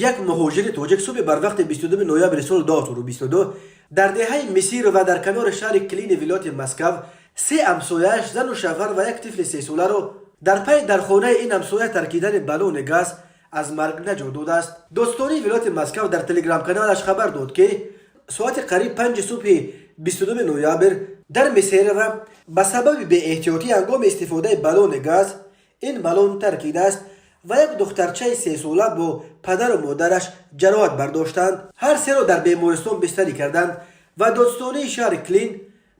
Як муҳоҷири тоҷик субҳи барвақти 22 ноябри соли 2022 дар деҳаи Мисирова дар канори шаҳри Клини вилояти Москав се ҳамсояаш, зану шавҳар ва як тифли 3-соларо дар пайи дар хонаи ин ҳамсоя таркидани баллони газ аз марг наҷот додааст. Додситонии вилояти Москав дар телеграм-каналаш хабар дод, ки соати қариб 5-и субҳи 22 ноябр дар Мисерова ба сабаби беэҳтиётӣ ҳангоми истифодаи баллони газ ин баллон таркидааст ва як духтарчаи 3-сола бо падару модараш ҷароҳат бардоштанд. Ҳар серо дар бемористон бистарӣ карданд ва додситонии шаҳри Клин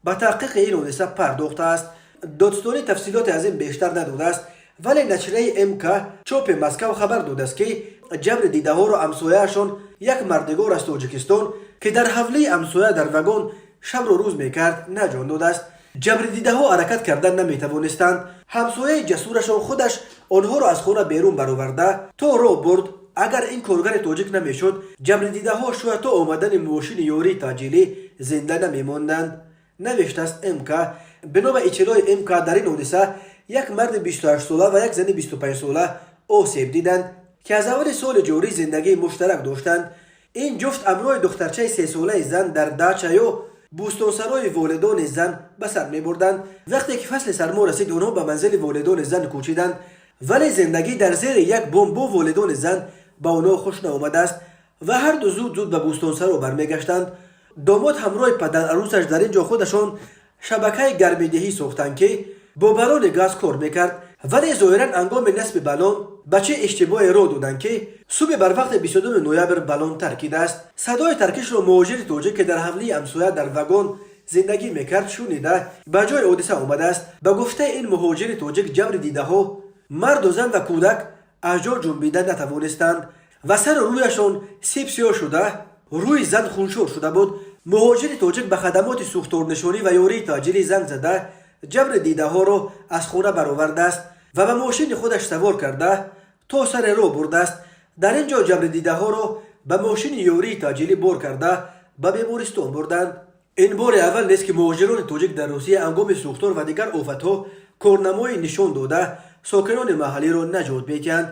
ба таҳқиқи ин ҳодиса пардохтааст. Додситонӣ тафсилоте аз ин бештар надодааст, вале нашрияи МК чопи Москав хабар додааст, ки ҷабри дидаҳоро ҳамсояашон, як мардигор аз Тоҷикистон, ки дар ҳавлии ҳамсоя дар вагон шабру рӯз мекард, наҷот додааст. Ҷабридидаҳо ҳаракат кардан наметавонистанд. Ҳамсояи ҷасурашон худаш онҳоро аз хона берун бароварда, то роҳ бурд. Агар ин коргари тоҷик намешуд, ҷабридидаҳо шояд то омадани мошини ёрии таъҷилӣ зинда намемонданд, навиштааст МК. Бино ба иттилои МК, дар ин ҳодиса як марди 28-сола ва як зани 25-сола осеб диданд, ки аз аввали соли ҷорӣ зиндагии муштарак доштанд. Ин ҷуфт ҳамроҳи духтарчаи 3-солаи зан дар дача ё бӯстонсарои волидони зан ба сар мебурданд. Вақте ки фасли сармо расид, онҳо ба манзили волидони зан кӯчиданд, вале зиндагӣ дар зери як бом бо волидони зан ба онҳо хуш наомадааст ва ҳарду зуд зуд ба бӯстонсаро бармегаштанд. Домод ҳамроҳи падарарӯсаш дар ин ҷо худашон шабакаи гармидиҳӣ сохтанд, ки бо баллони газ кор мекард, вале зоҳиран ҳангоми насби баллон ба чӣ иштибоҳе роҳ доданд, ки субҳи барвақти 22 ноябр баллон таркидааст. Садои таркишро муҳоҷири тоҷик, ки дар ҳавлии ҳамсоя дар вагон зиндагӣ мекард, шунида, ба ҷои ҳодиса омадааст. Ба гуфтаи ин муҳоҷири тоҷик, ҷабри дидаҳо, марду зан ва кӯдак, аз ҷо ҷунбида натавонистанд ва сару рӯяшон сибсиёҳ шуда, рӯи зан хуншор шуда буд. Муҳоҷири тоҷик ба хадамоти сӯхторнишонӣ ва ёрии таъҷилӣ занг зада, ҷабри дидаҳоро аз хона баровардааст ва ба мошини худаш савор карда, то сари роҳ бурдааст. Дар ин ҷо ҷабридидаҳоро ба мошини ёрии таъҷилӣ бор карда, ба бемористон бурданд. Ин бори аввал нест, ки муҳоҷирони тоҷик дар Русия ҳангоми сӯхтор ва дигар офатҳо корнамоӣ нишон дода, сокинони маҳаллиро наҷот медиҳанд.